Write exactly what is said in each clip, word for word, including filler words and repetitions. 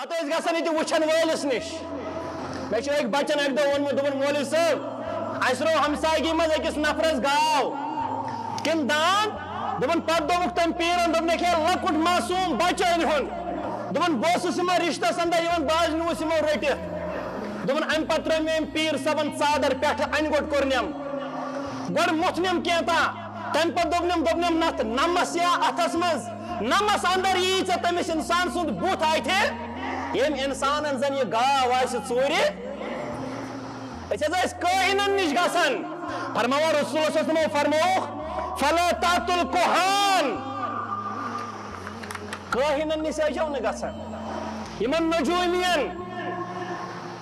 پتہٕ ٲسۍ گژھان ییٚتہِ وٕچھن وٲلِس نِش۔ مےٚ چھُ أکۍ بچن اکہِ دۄہ ووٚنمُت، دوٚپُن، "مولوی صٲب، اَسہِ روو ہمسایگی منٛز أکِس نفرس گاو کِنہٕ داند؟" دوٚپُن، پتہٕ دوٚپُکھ تٔمۍ پیٖرن، دوٚپُن، "یہِ کیٛاہ لۄکُٹ معصوم بچہٕ أنۍ ہُن؟" دوٚپُن، "بہٕ اوسُس یِمن رشتس اندر یِوان، بہٕ حظ نیوٗس یِمو رٔٹِتھ۔" دوٚپُن، امہِ پتہٕ ترٲو مےٚ أمۍ پیٖر صٲبن ژادر پٮ۪ٹھٕ انہِ گوٚٹ کوٚرنم، گۄڈٕ موٚتھنم کینٛہہ تام، تمہِ پتہٕ دوٚپنم، دوٚپنم، "نتھ نمس یا اتھس منٛز، نمس اندر یی ژےٚ تٔمِس انسان سُنٛد بُتھ اتھِ، ییٚمۍ انسانن زن یہِ گاو آسہِ ژوٗرِ۔" أسۍ حظ ٲسۍ کٲہِنن نِش گژھان، فرماوان رسول صلی اللہ علیہ وسلمو فرمووُکھ، "فلا تاتُ الکہان۔" کٲہِنن نِش ٲسۍزیو نہٕ گژھان، یِمن نجوٗمین،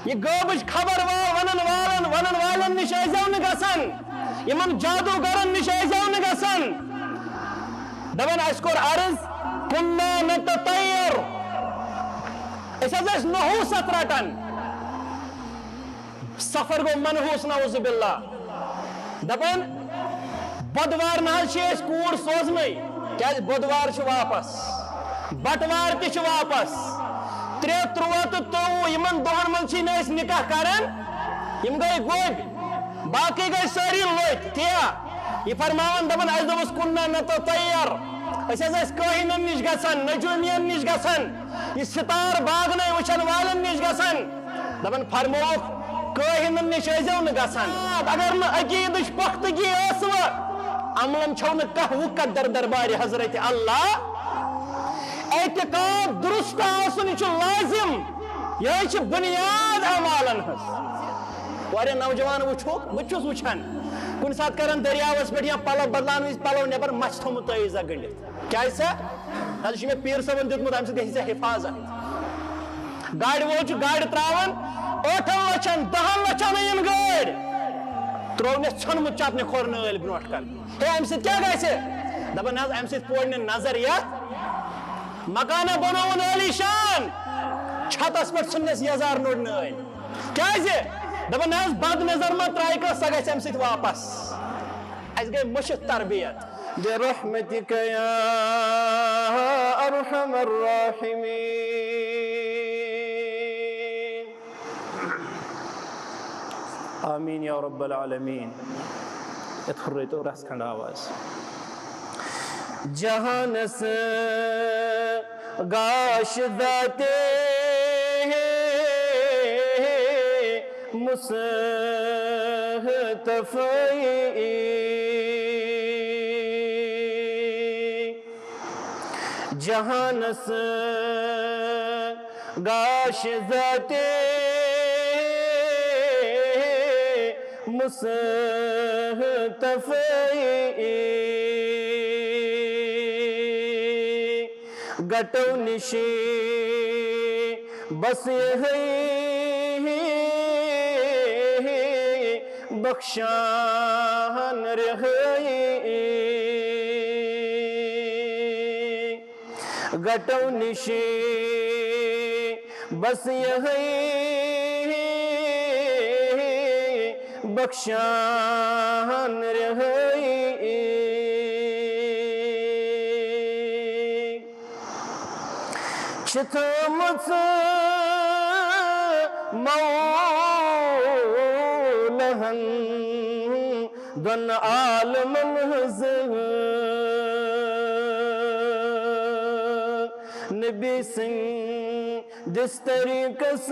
یہِ غٲبٕچ خبر وا-، ونن والن، ونن والٮ۪ن نِش ٲسۍزیو نہٕ گژھان، یِمن جادوگرن نِش ٲسۍزیو نہٕ گژھان۔ دپان، اسہِ کوٚر عرض، "کُنّا نتطیر"، أسۍ حظ ٲسۍ نحوست رٹان۔ سفر گوٚو منحوس، نعوذ باللہ۔ دپان، "بۄدوار نہ حظ چھِ أسۍ کوٗر سوزنٕے، کیازِ بۄدوار چھِ واپس، بٹوار تہِ چھِ واپس۔ ترٛےٚ، تُرٛواہ تہٕ ترٛۆوُہ، یِمن دۄہن منٛز چھِی نہٕ أسۍ نکاح کران، یِم گٔے گوٚبۍ، باقٕے گٔے سٲری لٔتۍ۔" تیا یہِ فرماوان، دپان، اسہِ دوٚپُس، "کُنّا نتطیر"، أسۍ حظ ٲسۍ کٲہِنن نِش گژھان، نجوٗمین نِش گژھان، یہِ ستار باغنے وٕچھن والٮ۪ن نِش گژھان۔ دپان، فرمووُکھ، کٲہِنن نِش ٲسۍزیو نہٕ گژھان۔ اگر نہٕ عقیدٕچ پختگی ٲسوٕ، عملن چھو نہٕ کانٛہہ وُقت در دربارِ حضرت اللہ۔ اعتقاد درست آسُن، یہِ چھُ لازم، یِہوٚے چھِ بُنیاد اعمالن ہٕنٛز۔ واریاہ نوجوان وٕچھوکھ، بہٕ تہِ چھُس وٕچھان، کُنہِ ساتہٕ کران دٔریاوس پٮ۪ٹھ یا پلو بدلاونہٕ وِزِ پلو نٮ۪بر، مَژھِ تھوٚمُت تٲویٖزا گٔنٛڈِتھ۔ کیازِ سا؟ نہ چھُ مےٚ پیٖر صٲبن دیُتمُت، اَمہِ سۭتۍ گژھِ ژےٚ حفاظت۔ گاڑِ وول چھُ گاڑِ تراوان، ٲٹھن لچھن، دہن لچھن أنِن گٲڑۍ، ترٛوونَس ژھیوٚنمُت چپنہِ کھۄر نٲلۍ برونٛٹھ کَنہِ۔ ہے، اَمہِ سۭتۍ کیٛاہ گژھِ؟ دَپان، نہ حظ، اَمہِ سۭتۍ پورِ نہٕ نظر یَتھ مکانہ بنووُن عٲلی شان، چھتس پٮ۪ٹھ ژھٕننَس یَزار نوٚڑ نٲلۍ۔ کیٛازِ؟ دَپان، نہ حظ، بد نظر ما ترٛایہِ کانٛہہ، سۄ گژھِ اَمہِ سۭتۍ واپس۔ اَسہِ گٔے مٔشِتھ تربیت۔ برحمتك يا أرحم الراحمين۔ آمین یا رب العالمین۔ یتھ ہُرٲیتو رژھ کھنڈ آواز۔ جہانس گاش ذاتے مصطفی، جہانس گاش ذاتے مصطفی، گٹو نشی بس یہی بخشان رہی، گٹو نشی بس یہی بخشان رہی۔ چھِ تھٲومٕژ مولہن دۄن عالمن ہٕنٛز نبی سٕنٛدِس طریٖقس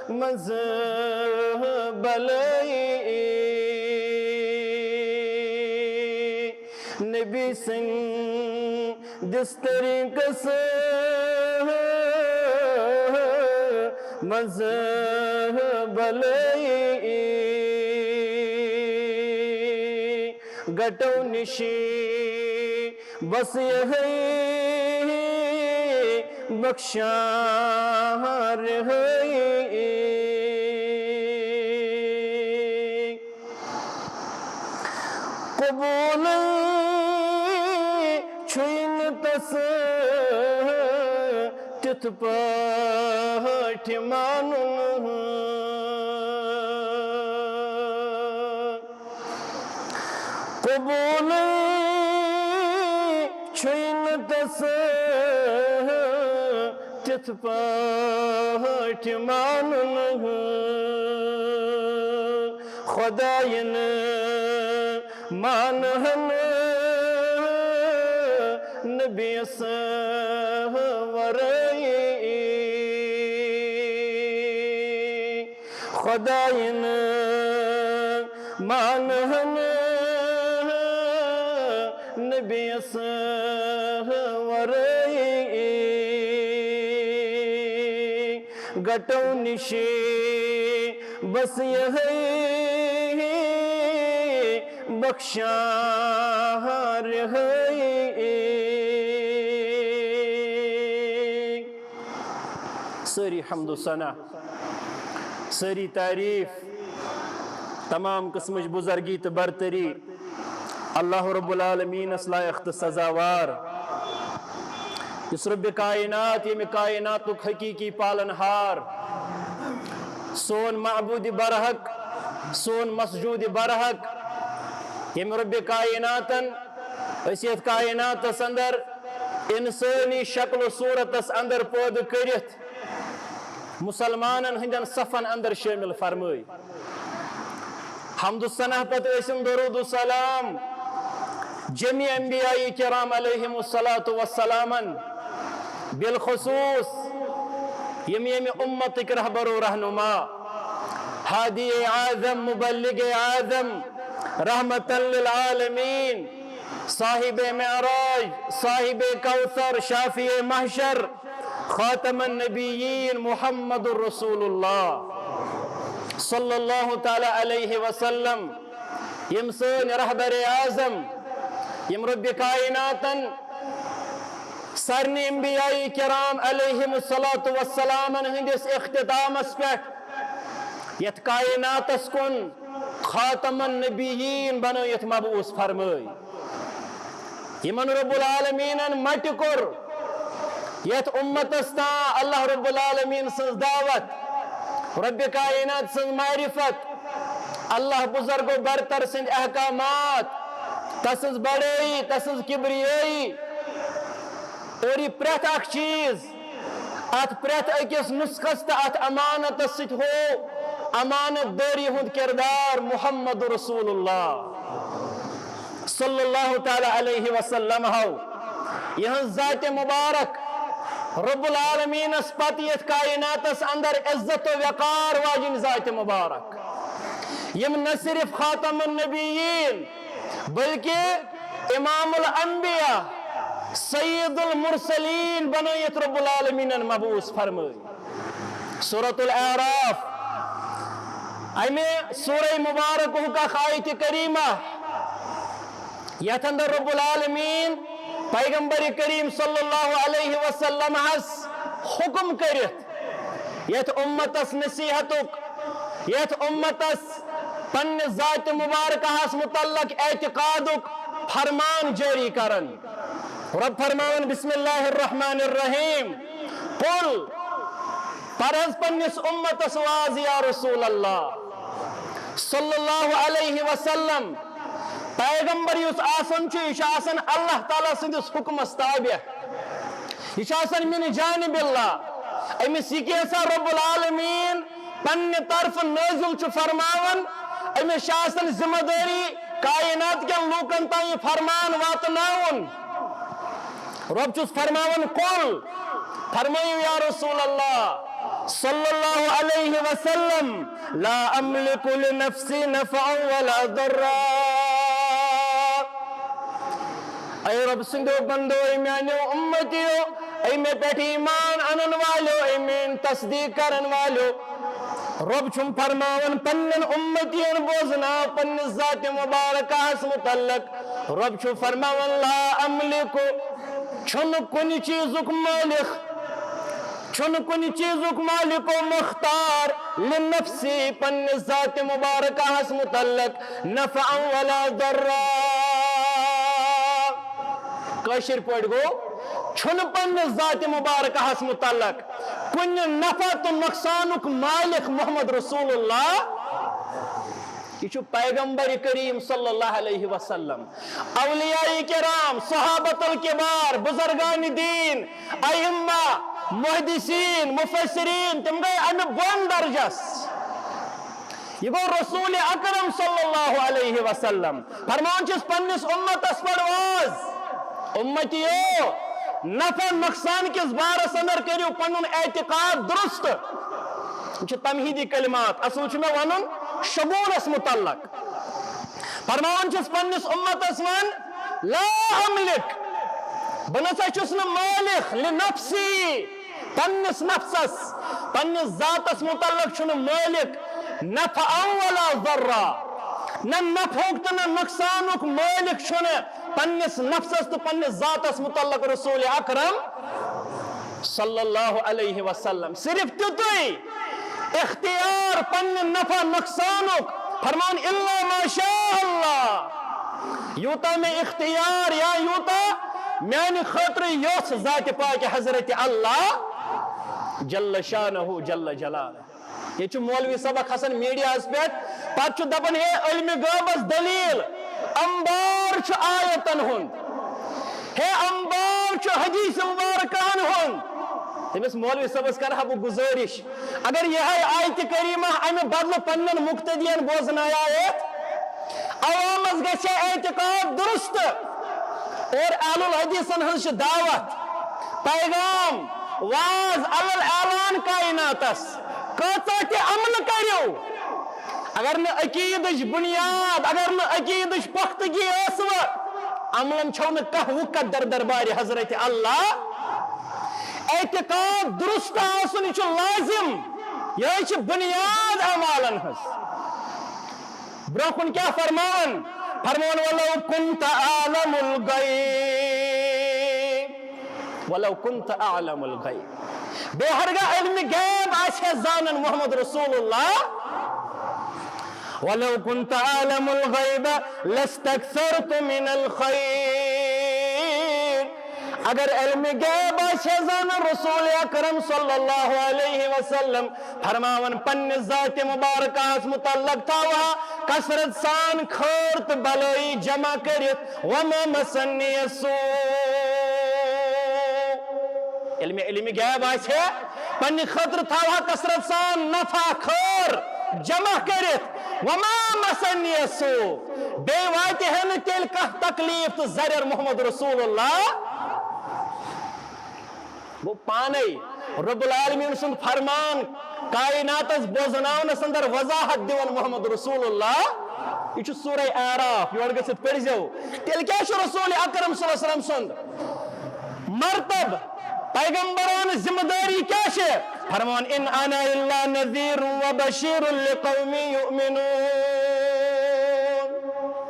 منٛز بلٲیی۔ نبی سٕنٛدِس طریٖقس منٛز بلٲیی، گٹو نِشی بس یہے بخشان رہٲیی۔ قبولٕے چھُے نہٕ تس تِتھ پٲٹھۍ مانُن۔ قبولٕے چھُے نہٕ تس تِتھ پٲٹھۍ مانُن خۄداین مانہن نبیس ورٲیی۔ خۄداین مانہن نبیس ورٲیی۔ گٹو نِشی بس یہے بخشان رہٲیی۔ سٲری حمد و ثنا، سٲری تعریف، تمام قسمٕچ بزرگی تہٕ برتری اللہ رب العالمینس لایق تہٕ سزاوار، یُس رب کائنات، ییٚمہِ کائناتُک حقیقی پالن ہار، سون معبود برحق، سون مسجود برحق، ییٚمہِ رب کائناتن أسۍ یتھ کائناتس اندر انسٲنی شکل و صورتس اندر پٲدٕ کٔرِتھ مسلمانن ہٕنٛدٮ۪ن صفن اندر شٲمِل فرمٲے۔ حمد و ثنا پتہٕ ٲسِن درود و سلام جمیع انبیاء کرام علیہم الصلوۃ والسلامن، بالخصوص یِم ییٚمہِ امتٕکۍ رہبر و رہنما، ہادی اعظم، مبلغ اعظم، رحمتا للعالمین، صاحب معراج، صاحب کوثر، شافع محشر، خاتم النبیین محمد رسول اللہ صلی اللہ تعالی علیہ وسلم، یِم سٲنۍ رہبر اعظم، یِم رب کائناتن سارنٕے انبیاء کرام علیہم الصلوۃ والسلامن ہٕنٛدِس اختتامس پٮ۪ٹھ یتھ کائناتس کُن خاتم النبیین بنٲیِتھ مبعوث فرمٲے، یِمن رب العالمینن مٹہِ کوٚر یتھ امتس تام اللہ رب العالمین سٕنٛز دعوت، رب کائنات سٕنٛز معرفت، اللہ بزرگ و برتر سٕنٛدۍ احکامات، تسٕنٛز بڑٲیی، تسٕنٛز کبریٲیی، اور یہِ پرٛٮ۪تھ اکھ چیٖز اتھ پرٛٮ۪تھ أکِس نسخس تہٕ اتھ امانتس سۭتۍ ہوو امانت دٲری ہُنٛد کردار محمد رسول اللہ صلی اللہ تعالی علیہ وسلم ہو۔ یِہٕنٛز ذات مبارک، رب العالمینس پتہٕ یتھ کائناتس اندر عزت و وقار واجِنۍ ذات مبارک، یِم نہ صرف خاتم النبیین بلکہ امام الانبیاء، سید المرسلین بنٲیِتھ رب العالمینن مبعوث فرمٲے۔ سورۃ الاعراف، امہِ سورہ مبارکہُک اکھ آیت کریمہ، یتھ اندر رب العالمین پیغمبر کریم صلی اللہ علیہ وسلم ہس حکم کٔرِتھ یتھ امتس نصیحتُک، یتھ امتس پننہِ ذات مبارکہ ہس متعلق اعتقادُک فرمان جٲری کران۔ رب فرماوان، بسم اللہ الرحمن الرحیم، قل، پر حظ پننِس امتس واز یا رسول اللہ صلی اللہ علیہ وسلم۔ پیغمبر یُس آسان چھُ، یہِ چھُ آسان اللہ تعالیٰ سٕنٛدِس حُکمس تابع۔ یہِ چھُ آسان من جانب اللہ۔ أمِس یہِ کینٛژھا رب العالمین پننہِ طرفہٕ نٲزِل چھُ فرماوان، أمِس چھِ آسان ذمہ دٲری کائنات کٮ۪ن لوٗکن تام یہِ فرمان واتناوُن۔ رب چھُس فرماوان، قل، فرمٲیِو یا رسول اللہ صلی اللہ علیہ وسلم، لا املک لنفسی نفعا ولا ضرا۔ اے رب سٕنٛدیو بندو، اے میانیو امتیو، اے مےٚ پٮ۪ٹھ ایمان انن والیو، اے میٲنۍ تصدیق کرن والیو، رب چھُم فرماوان پننٮ۪ن امتین بوزناو پننِس ذات مبارکہس متعلق۔ رب چھُ فرماوان، لا املک، چھُنہٕ کُنہِ چیٖزُک مٲلِک، چھُنہٕ کُنہِ چیٖزُک مٲلِک و مختار لنفسی، پننِس ذات مبارکہس متعلق، نفعا ولا ضرا۔ کٲشِر پٲٹھۍ گوٚو، چھُنہٕ پننِس ذات مبارکہس متعلق کُنہِ نفع تہٕ نۄقصانُک مٲلِک محمد رسول اللہ۔ یہِ چھُ پیغمبر کریم صلی اللہ علیہ وسلم، اولیاء کرام، صحابۃ الکبار، بزرگان دین، ائمہ، محدثین، مفسرین، تِم گٔے امہِ بۄن درجس۔ یہِ گوٚو رسول اکرم صلی اللہ علیہ وسلم۔ فرمان چھُس پننِس امتس پٮ۪ٹھ واز۔ امتیو، نفع نقصان کِس بارس اندر کٔرِو پنُن اعتقاد درست۔ یہِ چھِ تمہیدی کلمات، اصل چھُ مےٚ ونُن شگونس متعلق۔ فرماوان چھُس پننِس امتس ون، لا املک، بہٕ نسا چھُس نہٕ مٲلک لنفسی، پننِس نفسس، پننِس ذاتس متعلق چھُنہٕ مٲلک نفعا ولا ضرا، نہ نفعُک تہٕ نہ نقصانُک مٲلک چھُنہٕ پننِس نفسس تہٕ پننِس ذاتس متعلق رسول اکرم صلی اللہ علیہ وسلم۔ صرف تیُتُے اختیار پننہِ نفع نقصانُک، فرمان الا ما شاء اللہ، یوٗتاہ مےٚ اختیار یا یوٗتاہ میانہِ خٲطرٕ یوٚژھ ذاتِ پاکہِ حضرت اللہ جل شانہ جل جلالہ۔ ییٚتہِ چھُ مولوی صٲب کھسان میڈیاہس پٮ۪ٹھ، پتہٕ چھُ دپان، ہے علمِ غٲبس دلیل، انبار چھُ آیتن ہُنٛد، ہے انبار چھُ حدیث مبارکہن ہُنٛد۔ تٔمِس مولوی صٲبس کرٕ ہا بہٕ گُزٲرِش، اگر یِہے آیتِ کریمہ امہِ بدلہٕ پننٮ۪ن مقتدین بوزنایایتھ، عوامس گژھِ ہا اعتقاد درست۔ اور اہل الحدیثن ہٕنٛز چھِ دعوت، پیغام، واز، علل اعلان کائناتس۔ کۭژاہ تہِ عملہٕ کٔرِو، اگر نہٕ عقیدٕچ بُنیاد، اگر نہٕ عقیدٕچ پختگی ٲسوٕ، عملن چھو نہٕ کانٛہہ وقت در دربارِ حضرت اللہ۔ اعتقاد درست آسُن، یہِ چھُ لازم، یہِ چھِ بُنیاد اعمالن ہٕنٛز۔ برونٛہہ کُن کیٛاہ فرماوان؟ فرماوان، ولو کنت اعلم الغیب، ولو کنت اعلم الغیب۔ بیٚیہِ ہرگاہ علمِ غیب آسہِ ہے زانان محمد رسول اللہ، ولو کنت اعلم الغیب لاستکثرت من الخیر۔ اگر علمِ غیب آسہِ ہے زانان رسول اکرم صلی اللہ علیہ وسلم، فرماوان پننہِ ذاتِ مبارکہس متعلق تھاوہا کثرت سان خٲر تہٕ بلٲیی جمع کٔرِتھ، وما مسنی السوء۔ علمِ، علمِ غیب آسہِ ہے، پننہِ خٲطرٕ تھاوہا کثرت سان نفع خٲر جمع کٔرِتھ، وما مسنی السوء، بیٚیہِ واتہِ ہے نہٕ تیٚلہِ کانٛہہ تکلیف تہٕ ضرر محمد رسول اللہ۔ گوٚو پانے رب العالمین سُنٛد فرمان کائناتس بوزناونس اندر وضاحت دِوان محمد رسول اللہ۔ یہِ چھُ سورہ اعراف، یور گٔژھِتھ پٔرۍزیو۔ تیٚلہِ کیٛاہ چھُ رسول اکرم صلی اللہ علیہ وسلم سُنٛد مرتب، پیغمبرانہٕ ذمہ دٲری کیٛاہ چھِ؟ فرمان، ان انا الا نذیر و بشیر لقوم یؤمنون۔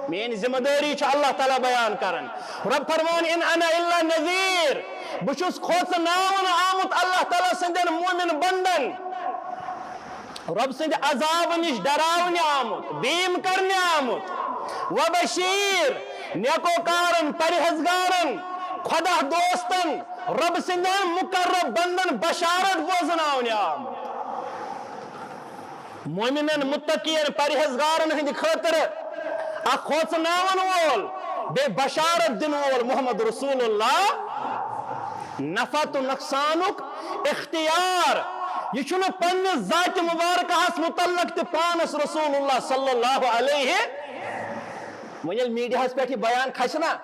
میٲنۍ ذمہ دٲری چھِ اللہ تعالیٰ بیان کران۔ رب فرمان، ان انا الا نذیر، بہٕ چھُس کھوژناونہٕ آمُت اللہ تعالیٰ سٕنٛدٮ۪ن مومن بندن، رب سٕنٛدِ عذابہٕ نِش ڈراونہِ آمُت، بیم کرنہِ آمُت، و بشیر، نیکوکارن، پرہیزگارن، خدا دوستن، رب سٕنٛدٮ۪ن مقرب بندن بشارت بوزناونہِ آمُت۔ مومنن، متقین، پرہیزگارن ہٕنٛدِ خٲطرٕ اکھ کھوژناون وول، بیٚیہِ بشارت دِنہٕ وول محمد رسول اللہ۔ نفع تہٕ نۄقصانُک اختیار، یہِ چھُنہٕ پننِس ذاتِ مبارکہس متعلق تہِ پانس رسول اللہ صلی اللہ علیہ۔ وۄنۍ ییٚلہِ میڈیاہس پٮ۪ٹھ یہِ بیان کھسہِ نا،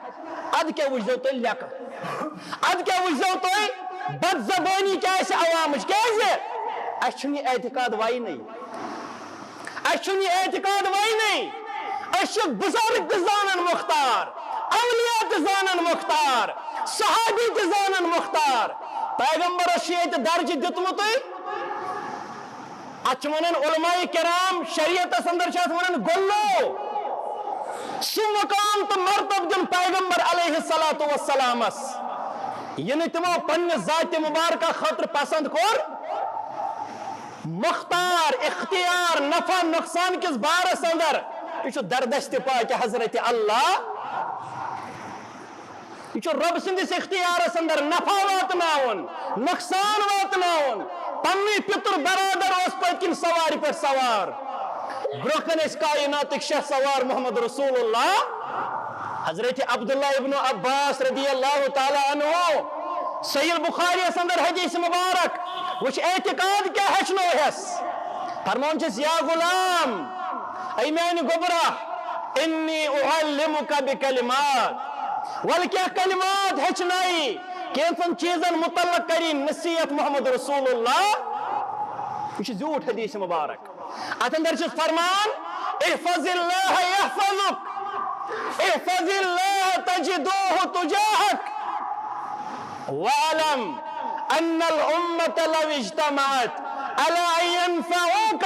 ادٕ کیٛاہ وٕچھزیو تُہۍ لیکہٕ؟ ادٕ کیٛاہ وٕچھزیو تُہۍ بد زبٲنی کیٛاہ آسہِ عوامٕچ؟ کیٛازِ؟ اَسہِ چھُنہٕ یہِ اعتقاد وَینٕے۔ اَسہِ چھُنہٕ یہِ اعتقاد وَینٕے۔ أسۍ چھِ بُزرگ تہِ زانان مُختار، اولیاء تہِ زانان مُختار، صحابی تہِ زانان مُختار۔ پیغمبرس چھُ ییٚتہِ درجہٕ دیُتمُتُے۔ اتھ چھِ ونان علماء کرام، شریعتس اندر چھِ اتھ ونان گلو۔ سُہ مقام تہٕ مرتبہ دیُن پیغمبر علیہ الصلوۃ والسلامس، یہِ نہٕ تِمو پننہِ ذاتِ مبارکہ خٲطرٕ پسند کوٚر۔ مختار، اختیار، نفع نقصان کِس بارس اندر، یہِ چھُ دردشتِ پاکِ حضرت اللہ۔ یہِ چھُ رۄب سٕنٛدِس اختیارس اندر نفع واتناوُن، نۄقصان واتناوُن۔ پننُے پِتُر برادر اوس پٔتۍ کِنۍ سوارِ پٮ۪ٹھ سوار۔ برونٛہہ کنہِ ٲسۍ کائناتٕکۍ شاہ سوار محمد رسول اللہ، حضرت عبداللہ ابن عباس رضی اللہ تعالیٰ عنہ۔ صحیح البخاری یس اندر حدیث مبارک، وچھ اعتقاد کیا ہیچھنو ہس۔ فرمان چھس، یا غلام، اے میانہِ گوبرا، انی اعلمک بکلمات، ول کیا کلمات ہیچھنائی، کینژن چیزن متعلق کری نصیحت محمد رسول اللہ۔ یہ چھُ زیوٗٹھ حدیث مبارک۔ اتھ اندر چھُس فرمان، احفظ اللہ یحفظک، احفظ اللہ تجدہ تجاہک، واعلم ان الامة لو اجتمعت على ان ينفعوك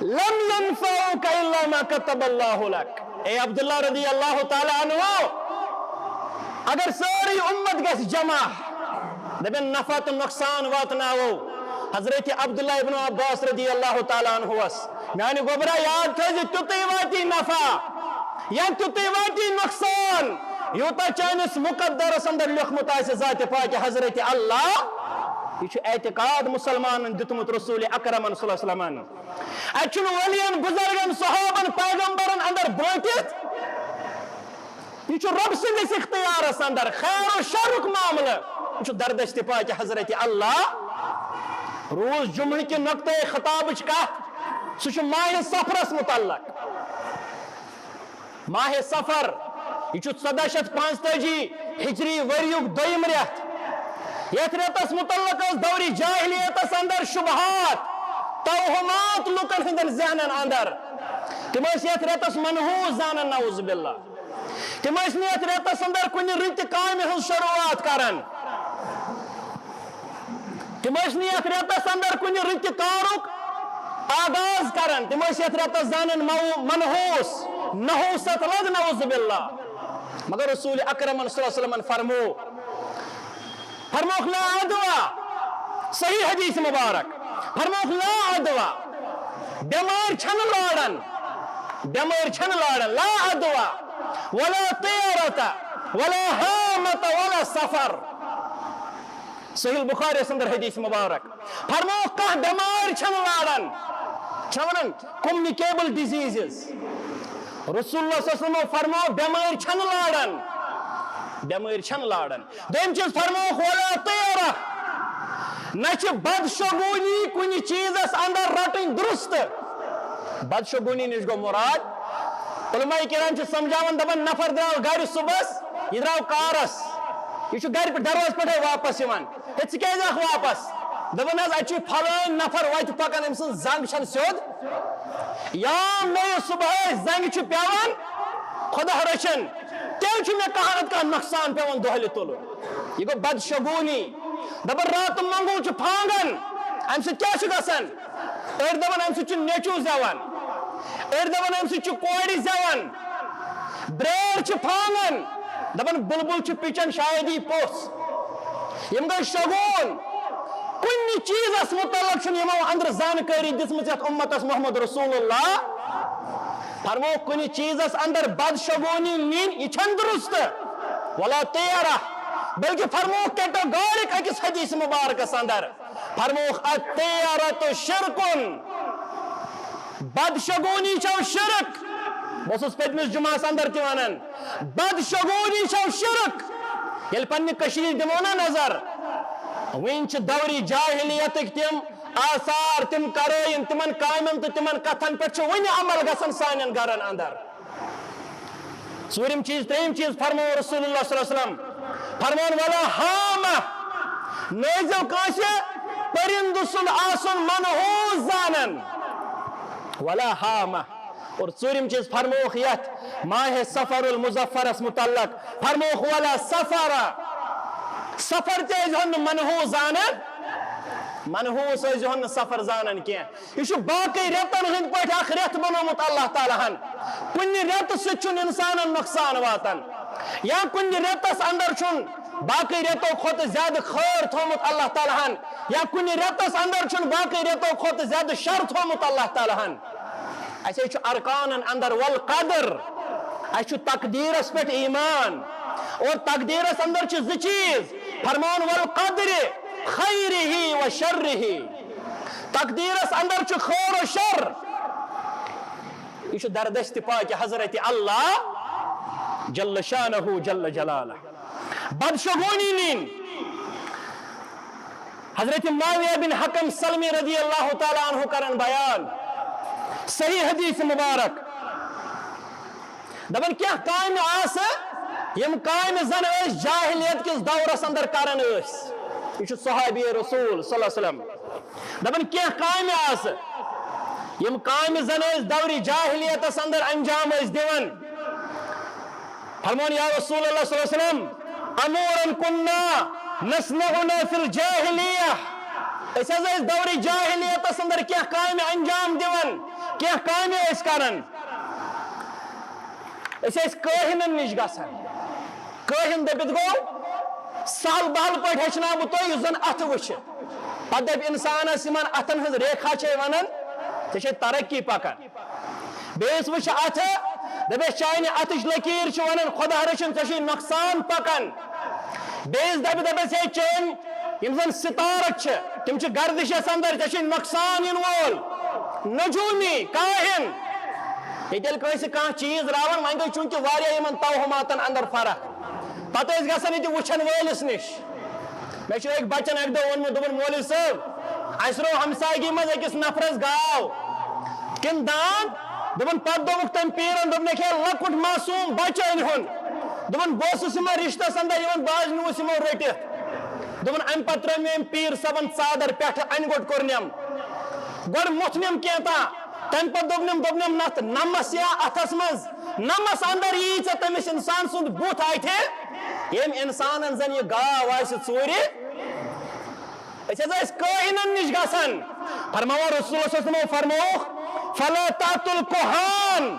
لم ينفعوك الا ما كتب الله لك۔ اے عبداللہ رضی اللہ تعالیٰ عنہ، اگر سٲرٕے امت گژھِ جمع، دپن نفع تہٕ نۄقصان واتناوو حضرت عبداللہ ابن عباس رضی اللہ تعالیٰ عنہس، میانہِ گوبرا یاد تھٲیزِ، تیُتُے واتی نفع یا تیُتُے واتی نۄقصان، یوٗتاہ چٲنِس مقدرس اندر لیوٚکھمُت آسہِ ذاتِ پاکہِ حضرت اللہ۔ یہ چھُ اعتقاد مسلمانن دیُتمُت رسول اکرمن صلی اللہ علیہ وسلمن۔ اتہِ چھُنہٕ ولین، بزرگن، صحابن، پیغمبرن اندر برٲٹھِتھ۔ یہ چھُ رب سٕنٛدِس اختیارس اندر خیر و شرُک معاملہٕ۔ یہ چھُ دردشتِ پاکہِ حضرت اللہ۔ روز جمعہ کہِ نقطۂ خطابٕچ کتھ، سُہ چھُ ماہِ صفرس متعلق۔ ماہِ صفر، یہ چھُ ژۄدہ شیتھ پانٛژتٲجی ہجری ؤریُک دوٚیِم رٮ۪تھ۔ یتھ رٮ۪تس متعلق ٲس دورِ جاہلیتس اندر شبہات، توہمات لوکن ہٕنٛدٮ۪ن ذہنن اندر۔ تِم ٲسۍ یتھ رٮ۪تس منحوس زانان، نعوذ باللہ۔ تِم ٲسۍ نہٕ یتھ رٮ۪تس اندر کُنہِ رٕتہِ کامہِ ہٕنٛز شروعات کران۔ تِم ٲسۍ نہٕ یتھ رٮ۪تس اندر کُنہِ رٕتہِ کارُک آغاز کران۔ تِم ٲسۍ یتھ رٮ۪تس زانان مو-، منحوس، نحوست لد، نعوذ باللہ۔ مگر رسول اکرمن صلی اللہ علیہ وسلمن فرمو، فرموکھ لا عدویٰ، صحیح حدیث مبارک، فرموکھ لا عدویٰ، بیمٲرۍ چھنہٕ لاران، بیمٲرۍ چھنہٕ لاران، لا عدویٰ ولا طیرة ولا ہامة ولا صفر۔ صحیح البخاری یس اندر حدیث مبارک۔ فرمووُکھ، کانٛہہ بٮ۪مٲرۍ چھَنہٕ لاران، چھِ وَنان communicable diseases۔ رسول اللہ صلی اللہ علیہ وسلمو فرموو، بٮ۪مٲرۍ چھَنہٕ لاران، بٮ۪مٲرۍ چھَنہٕ لاران۔ دوٚیِم چیٖز فرمووُکھ، ولا طیرہ، نہ چھِ بدشگوٗنی کُنہِ چیٖزَس اندر رَٹٕنۍ درست۔ بدشگوٗنی نِش گوٚو مُراد، علماء کرام چھِ سمجھاوان، دَپان، نفر درٛاو گرِ صُبحَس، یہِ درٛاو کارَس، یہِ چھُ گرِ پٮ۪ٹھ، دروازٕ پٮ۪ٹھَے واپَس یِوان۔ ہے، ژٕ کیٛازِ آکھ واپس؟ دَپان حظ، اَتہِ چھُ فلٲنۍ نفر وَتہِ پَکان، أمۍ سٕنٛز زنٛگ چھَنہٕ سیوٚد۔ یا مےٚ یہِ صُبحٲے زنٛگہِ چھُ پٮ۪وان، خۄدا رٔچھِن، تیٚلہِ چھُ مےٚ کانٛہہ نَتہٕ کانٛہہ نۄقصان پٮ۪وان دۄہلہِ تُلُن۔ یہِ گوٚو بدشگوٗنی۔ دَپان راتہٕ منٛگُل چھُ پھانٛگان، اَمہِ سۭتۍ کیٛاہ چھُ گژھان؟ أڑۍ دَپان، اَمہِ سۭتۍ چھُ نیٚچوٗ زٮ۪وان، أڑۍ دَپان، اَمہِ سۭتۍ چھُ کورِ زٮ۪وان، برٛٲر چھِ پھانٛگان، دَپان، بُلبُل چھُ پِچان، شاید یی پوٚژھ۔ یِم گٔے شگوٗن۔ کُنہِ چیٖزَس مُتعلق چھُنہٕ یِمو اَندرٕ زانکٲری دِژمٕژ یَتھ اُمتَس محمد رسول اللہ۔ فرمووُکھ، کُنہِ چیٖزَس اَندر بدشگوٗنی نِنۍ، یہِ چھَنہٕ درُست۔ ولا طیرہ، بلکہِ فرمووُکھ categoric أکِس حدیث مُبارکَس اَندر۔ فرمووُکھ، الطیرۃ شرک، بدشگوٗنی چھو شرک۔ بہٕ اوسُس پٔتمِس جمعہس اندر تہِ ونان، بدشگوٗنی چھو شرک۔ ییٚلہِ پننہِ کٔشیٖرِ دِمو نا نظر، وٕنہِ چھِ دورِ جاہلیتٕکۍ تِم آثار، تِم کرٲیِن، تِمن کامٮ۪ن تہٕ تِمن کتھن پٮ۪ٹھ چھُ وٕنہِ عمل گژھان سانٮ۪ن گرن اندر۔ ژوٗرِم چیٖز، ترٛیٚیِم چیٖز فرموو رسول اللہ صلی اللہ علیہ وسلم، فرمووُن، ولا ہامہ، نٲیزیو کٲنٛسہِ پٔرِندٕ سُنٛد آسُن منحوس زانن۔ ولا ہامہ۔ اور ژوٗرِم چیٖز فرمووُکھ یتھ ماہِ صفر المظفرس متعلق، فرمووُکھ، ولا صفر، صفر تہِ ٲسۍ زِہون نہٕ منحوس زانن، منحوس ٲسۍ زِہون نہٕ صفر زانن کینٛہہ۔ یہِ چھُ باقٕے رٮ۪تن ہٕنٛدۍ پٲٹھۍ اکھ رٮ۪تھ بنوومُت اللہ تعالیٰ ہن۔ کُنہِ رٮ۪تہٕ سۭتۍ چھُنہٕ انسانن نۄقصان واتان، یا کُنہِ رٮ۪تس اندر چھُنہٕ باقٕے رٮ۪تو کھۄتہٕ زیادٕ خٲر تھوومُت اللہ تعالیٰ ہن، یا کُنہِ رٮ۪تس اندر چھُنہٕ باقٕے رٮ۪تو کھۄتہٕ زیادٕ شر تھوومُت اللہ تعالیٰ ہن۔ اسہِ ہے چھُ ارکانن اندر والقدر، اسہِ چھُ تقدیرس پٮ۪ٹھ ایمان، اور تقدیرس اندر چھِ زٕ چیٖز، فرمان والقدر خیرہ و شرہ۔ تقدیرس اندر چھُ خٲر و شر۔ چھُ دردشت پاک حضرت اللہ جل شانہ جل جلالہ۔ بدشگونی نِنۍ۔ حضرت معاویہ بن حکم سلمی رضی اللہ تعالیٰ عنہ کران بیان، صحیح حدیث مبارک، دپان کینٛہہ کامہِ آسہٕ، یِم کامہِ زن أسۍ جاہلیت کِس دورس اندر کران ٲسۍ۔ یہِ چھُ صحابی رسول صلی اللہ علیہ وسلم۔ دپان کینٛہہ کامہِ آسہٕ، یِم کامہِ زن أسۍ دورِ جاہلیتس اندر انجام ٲسۍ دِوان۔ فرمون یا رسول اللہ صلی اللہ علیہ وسلم، امورن کنا نصنعنا فی الجاہلیہ۔ أسۍ حظ ٲسۍ دورِ جاہلیتس اندر کینٛہہ کامہِ انجام دِوان، کینٛہہ کامہِ ٲسۍ کران۔ أسۍ ٲسۍ کٲہِنن نِش گژھان۔ کٲہِن دٔپِتھ گوٚو، سہل بہل پٲٹھۍ ہیٚچھناو بہٕ تۄہہِ یُس زن اَتھٕ وٕچھِ۔ پتہٕ دَپہِ اِنسانس یِمن اَتھن ہٕنٛز ریکھا چھے ونان، ژےٚ چھے ترقی پکان۔ بیٚیِس وٕچھِ اَتھٕ، دَپٮ۪س چانہِ اَتھٕچ لکیٖر چھِ ونان خۄدا رٔچھِن ژےٚ چھُے نۄقصان پکان۔ بیٚیِس دَپہِ، دَپٮ۪س ہے چٲنۍ یِم زن ستارک چھِ، تِم چھِ گردشس اندر، ژےٚ چھُے نۄقصان یِنہٕ وول۔ نجومی، کاہن۔ ییٚتہِ ییٚلہِ کٲنٛسہِ کانٛہہ چیٖز راوان، وۄنۍ گٔے چوٗنٛکہِ واریاہ یِمن توہماتن اندر فرق۔ پتہٕ ٲسۍ گژھان ییٚتہِ وٕچھن وٲلِس نِش۔ مےٚ چھُ أکۍ بچن اکہِ دۄہ ووٚنمُت، دوٚپُن، "مولوی صٲب، اَسہِ روو ہمسایگی منٛز أکِس نفرس گاو کِنہٕ داند؟" دوٚپُن، پتہٕ دوٚپُکھ تٔمۍ پیٖرن، دوٚپنکھ، "ہے، لۄکُٹ معصوم بچہٕ أنۍ ہُن۔" دوٚپُن، "بہٕ اوسُس یِمن رِشتس اندر یِوان، بہٕ حظ نیوٗس یِمو رٔٹِتھ۔" دوٚپُن، امہِ پتہٕ ترٲو مےٚ أمۍ پیٖر صٲبن ژادر پٮ۪ٹھٕ، انہِ گوٚٹ کوٚرنم، گۄڈٕ موٚتھنم کینٛہہ تام، تمہِ پتہٕ دوٚپنم، دوٚپنم، نتھ نمس یا اتھس منٛز، نمس اندر یی ژےٚ تٔمِس انسان سُنٛد بُتھ اتھِ، ییٚمۍ انسانن زن یہِ گاو آسہِ ژوٗرِ۔ أسۍ حظ ٲسۍ کٲہِنن نِش گژھان، فرماوان رسول اللہ صلی اللہ علیہ وسلمو فرمووُکھ، "فلا تاتوا الکہان"،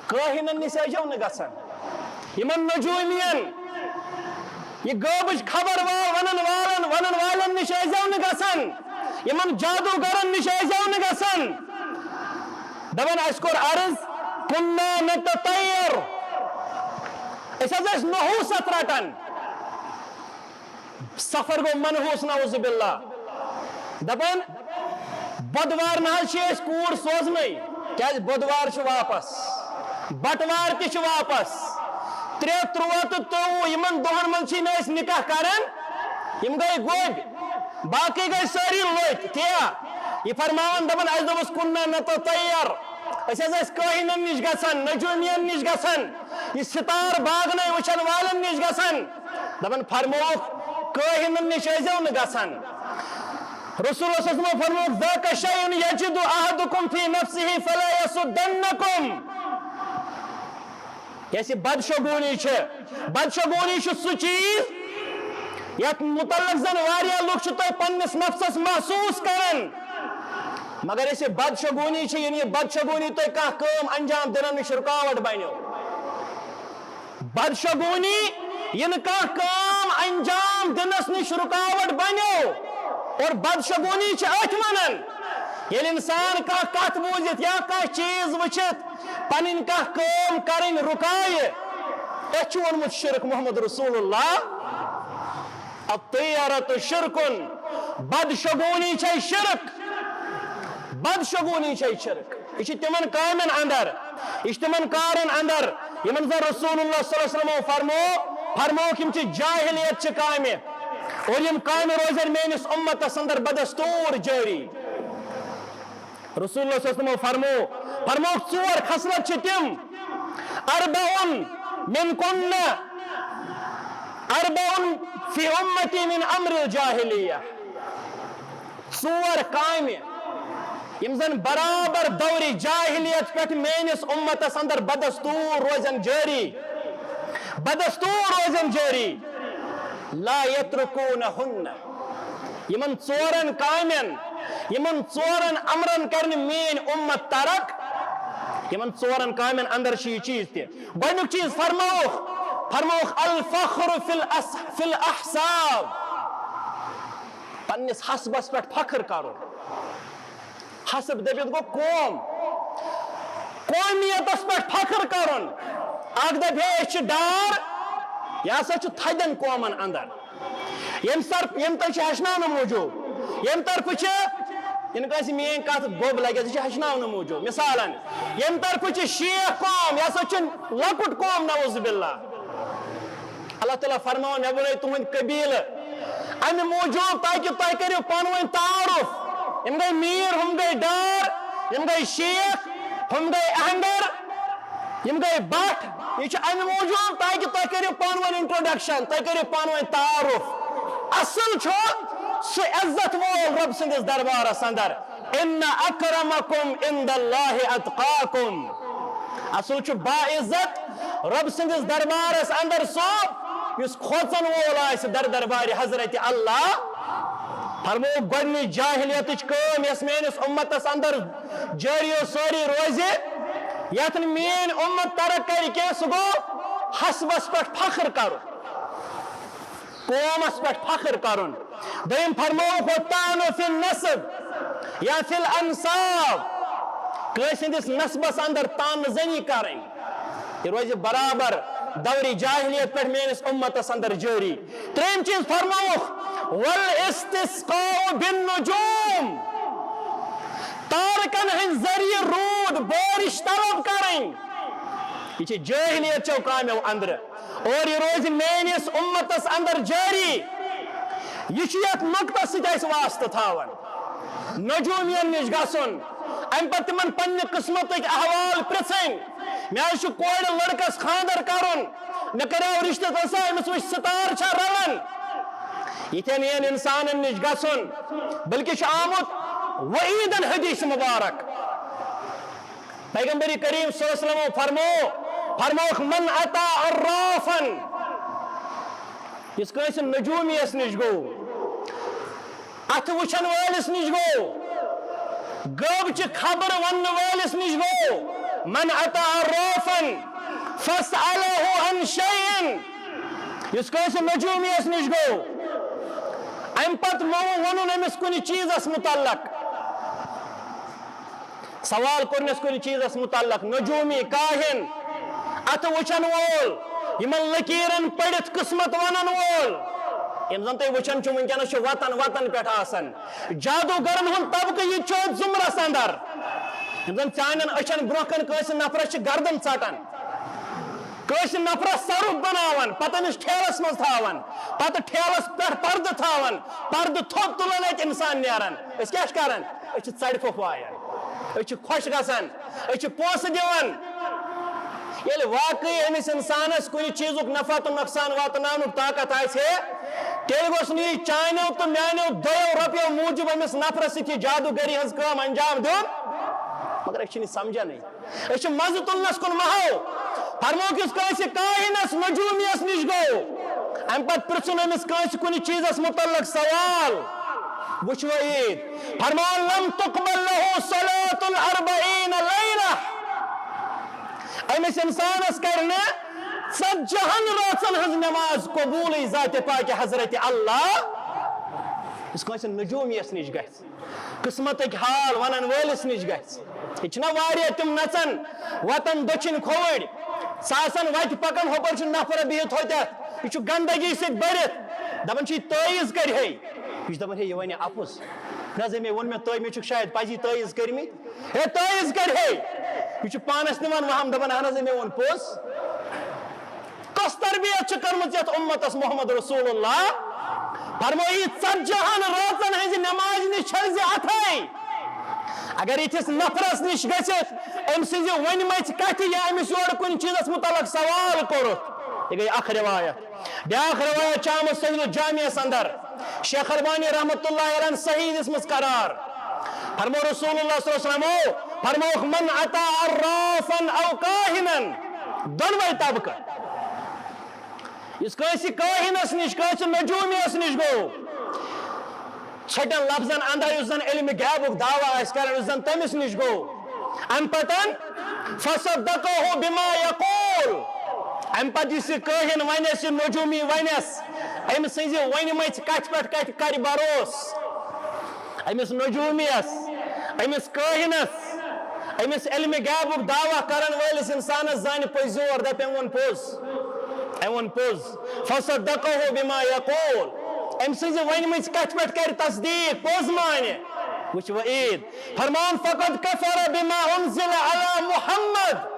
کٲہِنن نِش ٲسۍزیو نہٕ گژھان، یِمن نجومین، یہِ غٲبٕچ خبر وا-، ونن والن، ونن والٮ۪ن نِش ٲسۍزیو نہٕ گژھان، یِمن جادوگرن نِش ٲسۍزیو نہٕ گژھان۔ دپان، اَسہِ کوٚر عرض، "کنا نتطیر"، أسۍ حظ ٲسۍ نحوست رٹان۔ سفر گوٚو منحوس، نعوذ باللہ۔ دپان، "بدوار نہ حظ چھِ أسۍ کوٗر سوزنٕے، کیازِ بدوار چھُ واپس، بٹوار تہِ چھُ واپس۔ ترٛےٚ، تُرٛواہ تہٕ ترٛوٚوُہ، یِمن دۄہن منٛز چھِی نہٕ أسۍ نکاح کران، یِم گٔے گوٚبۍ، باقٕے گٔے سٲری لٔتۍ۔" تیا یہِ فرماوان، دپان، اَسہِ دوٚپُس، "کنا نتطیر"، أسۍ حظ ٲسۍ کٲہِنن نِش گژھان، نجومین نِش گژھان، یہِ ستار باغنے وٕچھن والٮ۪ن نِش گژھان۔ دپان، فرمووُکھ، کٲہِنن نِش ٲسۍزیو نہٕ گژھان۔ رسول اللہ صلی اللہ علیہ وسلم فرمووُکھ، "ذاک شیء یجد احدکم فی نفسہ فلا یصدنکم"۔ یۄس یہِ بدشگونی چھِ، بدشگونی چھُ سُہ چیٖز یتھ متعلق زن واریاہ لُکھ چھِ تۄہہِ پننِس نفسس محسوس کران، مگر یۄس یہِ بدشگونی چھِ، یعنی یہِ بدشگونی تۄہہِ کانٛہہ کٲم انجام دِنس نِش رُکاوٹ بنیو۔ بدشگونی، یِنہٕ کانٛہہ کٲم انجام دِنس نِش رُکاوٹ بنیو۔ اور بدشگونی چھِ أتھۍ ونان، ییٚلہِ انسان کانٛہہ کتھ بوٗزِتھ یا کانٛہہ چیٖز وٕچھِتھ پنٕنۍ کانٛہہ کٲم کرٕنۍ رُکاوِ، أتھۍ چھُ ووٚنمُت شرک محمد رسول اللہ۔ الطیرۃ شرکن، بدشگونی چھے شرک، بدشگونی چھے شرک۔ یہِ چھِ تِمن کامٮ۪ن اندر، یہِ چھِ تِمن کارن اندر، یِمن زن رسول اللہ صلی اللہ علیہ وسلمو فرمو، فرمووُکھ، یِم چھِ جاہلیت چہِ کامہِ، اور یِم کامہِ روزن میٲنِس اُمتس اندر بدستور جٲری۔ رسول اللہ صلی اللہ علیہ وسلمو فرمو، فرمووُکھ، ژور خصلت چھِ تِم، اربع من کن، اربع فی امتی من امر الجاہلیہ۔ ژور کامہِ، یِم زن برابر دورِ جاہلیت پٮ۪ٹھ میٲنِس اُمتس اندر بدستور روزن جٲری، بدستور روزن جٲری۔ لا یترکونہن۔ یِمن ژورن کامٮ۪ن، یِمن ژورن امرن کرِ نہٕ میٲنۍ اُمت ترک۔ یِمن ژورن کامٮ۪ن اندر چھُ یہِ چیٖز تہِ۔ گۄڈنیُک چیٖز فرمووُکھ، فرمووُکھ الفخر فی الأس-، فی الاحساب۔ پننِس حسبس پٮ۪ٹھ فخر کرُن۔ حسب دٔپِتھ گوٚو قوم، قومیتس پٮ۪ٹھ فخر کرُن۔ اکھ دپہِ ہے أسۍ چھِ ڈار، یہِ ہسا چھُ تھدٮ۪ن قومن اندر۔ ییٚمہِ طرف، ییٚمہِ طرفہٕ چھِ ہیٚچھناونہٕ موٗجوٗب، ییٚمہِ طرفہٕ چھِ یِنہٕ کٲنٛسہِ میٛٲنۍ کَتھ گوٚب لَگہِ، یہِ چھِ ہیٚچھناونہٕ موٗجوٗب۔ مثالن، ییٚمہِ طرفہٕ چھِ شیخ قوم، یہِ ہسا چھُنہٕ لۄکُٹ قوم، نعوذ باللہ۔ اللہ تعالیٰ فرماوان، مےٚ بنٲے تُہنٛدۍ قبیلہٕ اَمہِ موٗجوٗب تاکہِ تۄہہِ کٔرِو پانہٕ ؤنۍ تعارُف۔ یِم گٔے میٖر، ہُم گٔے ڈار، یِم گٔے شیخ، ہُم گٔے اہنگر، یِم گٔے بٹھ۔ یہِ چھُ اَمہِ موٗجوٗب تاکہِ تۄہہِ کٔرِو پانہٕ ؤنۍ introduction، تۄہہِ کٔرِو پانہٕ ؤنۍ تعارُف۔ اصل چھُ سُہ عزت وول رۄب سٕنٛدِس دربارس اندر۔ ان اکرمکم عند اللہ اتقاکم۔ اصل چھُ باعزت رۄب سٕنٛدِس دربارس اندر سُہ، یُس کھوژن وول آسہِ در دربارِ حضرت اللہ۔ فرمووُکھ، گۄڈٕنِچ جاہلیتٕچ کٲم یۄس میٲنِس اُمتس اندر جٲری و سٲری روزِ، یتھ نہٕ میٲنۍ اُمت ترک کرِ کینٛہہ، سُہ گوٚو حسبس پٮ۪ٹھ فخر کرُن، قومس پٮ۪ٹھ فخر کرُن۔ دوٚیِم فرمووُکھ، والطعن فی النسب یا فی الانساب، کٲنٛسہِ ہٕنٛدِس نسبس اندر طعنہٕ زنی کرٕنۍ۔ یہِ روزِ برابر دورِ جاہلیت پٮ۪ٹھ میٲنِس اُمتس اندر جٲری۔ ترٛیٚیِم چیٖز فرمووُکھ، والاستسقاء بالنجوم، تارکن ہٕنٛدۍ ذٔریعہٕ روٗد بٲرِش طلب کرٕنۍ۔ یہِ چھِ جٲہلیت چیو کامیو اندرٕ۔ اور یہِ روزِ میٲنِس اُمتس اندر جٲری۔ یہِ چھُ یتھ نقطس سۭتۍ اسہِ واسطہٕ تھاوان۔ نجومین نِش گژھُن، امہِ پتہٕ تِمن پننہِ قسمتٕکۍ احوال پرژھٕنۍ۔ مےٚ حظ چھُ کورِ لڑکس خاندر کرُن، مےٚ کریاو رشتہٕ تس سۭتۍ، أمِس وٕچھ ستارٕ چھا رلان۔ یِتھٮ۪ن یِن انسانن نِش گژھُن، بلکہِ چھُ آمُت وعیدن حدیث مبارک۔ پیغمبر کریم صلی اللہ علیہ وسلم فرمو، فرموکھ، من اتی عرافا، یُس کٲنٛسہِ نجومیس نِش گوٚو، اتھٕ وٕچھن وٲلِس نِش گوٚو، غٲبچہِ خبر وننہٕ وٲلِس نِش گوٚو، من اتی عرافا فاسأله عن شيء، یُس کٲنٛسہِ نجومیس نِش گوٚو، امہِ پتہٕ مہ ووٚنُن أمِس کُنہِ چیٖزس متعلق۔ سوال کوٚرنس کُنہِ چیٖزس متعلق، نجومی، کاہن، اتھٕ وٕچھن وول، یِمن لکیرن پٔرِتھ قسمت ونن وول، یِم زن تُہۍ وٕچھان چھِو وٕنکیٚنس چھِ وطن وطن پٮ۪ٹھ آسان۔ جادوگرن ہُنٛد طبقہٕ یہِ چھُ أتھۍ زُمرس اندر، یِم زن چانٮ۪ن أچھن برونٛہہ کنہِ کٲنٛسہِ نفرس چھِ گردن ژٹان، کٲنٛسہِ نفرس سرُپھ بناوان، پتہٕ أمِس ٹھیلس منٛز تھاوان، پتہٕ ٹھیلس پٮ۪ٹھ پردٕ تھاوان، پردٕ تھوٚد تُلان، اتہِ انسان نیران۔ أسۍ کیٛاہ چھِ کران؟ أسۍ چھِ ژرِ پھوٚپھ وایان، أسۍ چھِ خۄش گژھان، أسۍ چھِ پونٛسہٕ دِوان۔ ییٚلہِ واقعی أمِس انسانس کُنہِ چیٖزُک نفع تہٕ نۄقصان واتناونُک طاقت آسہِ ہے، تیٚلہِ گوٚژھ نہٕ یہِ چانیو تہٕ میانیو دۄیو رۄپیو موٗجوٗب أمِس نفرس سۭتۍ یہِ جادوگری ہٕنٛز کٲم انجام دیُن۔ مگر أسۍ چھِنہٕ یہِ سمجھانٕے۔ أسۍ چھِ مزٕ تُلنس کُن ماہو۔ فرمووُکھ، یُس کٲنٛسہِ کاہنس نجومیس نِش گوٚو، امہِ پتہٕ پرژھُن أمِس کٲنٛسہِ کُنہِ چیٖزس متعلق سوال، وٕچھو عیٖد۔ فرماوان، لم تقبل له صلاة الأربعين ليلة، أمِس انسانس کرِ نہٕ ژتجی ہن رٲژن ہٕنٛز نماز قبوٗلٕے ذاتِ پاکہِ حضرت اللہ۔ یُس کٲنٛسہِ نجومیس نِش گژھِ، قسمتٕکۍ حال ونن وٲلِس نِش گژھِ۔ ییٚتہِ چھِنہ واریاہ تِم نژان، وتان دٔچھِنۍ کھووٕرۍ، سُہ آسان وتہِ پکان، ہۄپٲرۍ چھُ نفر بِہِتھ ہوٚتٮ۪تھ، یہِ چھُ گندگی سۭتۍ بٔرِتھ، دپان چھُ، یہِ تٲویٖز کرِ ہے۔ یہِ چھُ دپان، ہے، یہِ ونہِ اپُز۔ نہ حظ، ہے، مےٚ ووٚن، مےٚ تٲویٖز، مےٚ چھُکھ شاید پزی تٲویٖز کٔرمٕتۍ۔ ہے، تٲویٖز کرِ ہے۔ یہِ چھُ پانس نِوان وہم، دپان، اہن حظ، ہے، مےٚ ووٚن پوٚز۔ کۄس تربیت چھِ کٔرمٕژ یتھ اُمتس محمد رسول اللہ؟ فرمٲیی، ژتجی ہن رٲژن ہٕنزِ نمازِ نِش چھلزِ اتھے۔ اگر یِتھِس نفرس نِش گٔژھِتھ أمۍ سٕنزِ ؤنمٕژ کتھِ یا أمِس یورٕ کُنہِ چیٖزس متعلق سوال کوٚرُتھ، یہِ گٔے اکھ روایت۔ بیاکھ روایت چھِ آمٕژ صحیح الجامعس اندر، شیخ البانی رحمۃ اللہ علیہ صحیح دِژمٕژ قرار۔ فرمو رسول اللہ صلی اللہ علیہ وسلم، فرموکھ، من اتی عرافا او کاہنا، دۄنوے طبقہٕ۔ یُس کٲنٛسہِ کٲہِنس نِش، کٲنٛسہِ نجوٗمیَس نِش گوٚو، ژھوٚٹٮ۪ن لفظن اندر یُس زن علمِ غیبُک دعویٰ آسہِ کران، یُس زن تٔمِس نِش گوٚو، امہِ پتن فصدقه بما یقول، امہِ پتہٕ یُس یہِ کٲہِن ونٮ۪س، یہِ نجوٗمی ونٮ۪س، أمۍ سٕنزِ ؤنمٕژ کتھِ پٮ۪ٹھ کتھِ کرِ بروس، أمِس نجوٗمیَس، أمِس کٲہِنس، أمِس علمِ غیبُک دعویٰ کرن وٲلِس انسانس زانہِ پٔزۍ زور، دپہِ، أمۍ ووٚن پوٚز، أمۍ ووٚن پوٚز۔ فصدقه بما یقول، أمۍ سٕنزِ ؤنمٕژ کتھِ پٮ۪ٹھ کرِ تصدیق، پوٚز مانہِ۔ وٕچھ وعید، فرمان، فقد کفر بما انزل علی محمد۔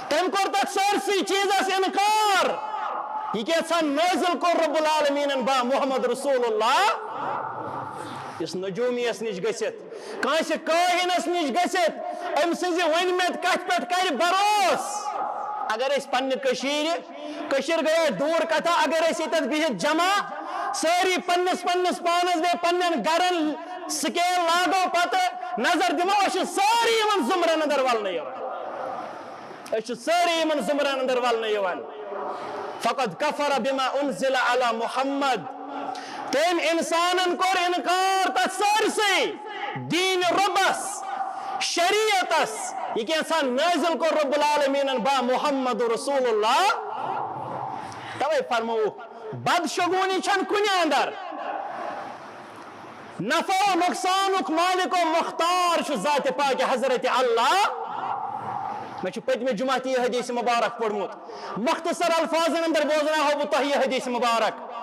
تٔمۍ کوٚر تتھ سٲرسٕے چیٖزس انکار۔ یہِ کینٛژھا نٲزِل کوٚر رب العالمیٖنن با محمد رسول اللہ، یُس نجومیس نِش گٔژھِتھ، کٲنٛسہِ کٲہِنس نِش گٔژھِتھ، أمۍ سٕنٛزِ ؤنمٕتۍ کتھِ پٮ۪ٹھ کرِ بھروسہٕ۔ اگر أسۍ پننہِ کٔشیٖرِ کٔشیٖر گٔیے دوٗر کتھا، اگر أسۍ ییٚتٮ۪تھ بِہِتھ جمع، سٲری پننِس پننِس پانس بیٚیہِ پننٮ۪ن گرن سکیل لاگو، پتہٕ نظر دِمو، أسۍ چھِ سٲری یِمن زُمرن اندر ولنہٕ یِوان۔ أسۍ چھِ سٲری یِمن زُمرن اندر ولنہٕ یِوان۔ فقد کفر بما انزل علی محمد۔ تٔمۍ انسانن کوٚر انکار تتھ سٲرسٕے دین ربس، شریعتس۔ یہِ کینٛژھا نٲزِل کوٚر رب العالمیٖنن با محمد رسول اللہ۔ توے فرمووُکھ، بدشگونی چھنہٕ کُنہِ اندر۔ نفع و نقصانُک مالک و مختار چھُ ذات پاک حضرت اللہ۔ مےٚ چھُ پٔتمہِ جمعہ تہِ یہِ حدیث مبارک پوٚرمُت۔ مختصر الفاظن اندر بوزناوہو بہٕ تۄہہِ یہِ حدیث مبارک۔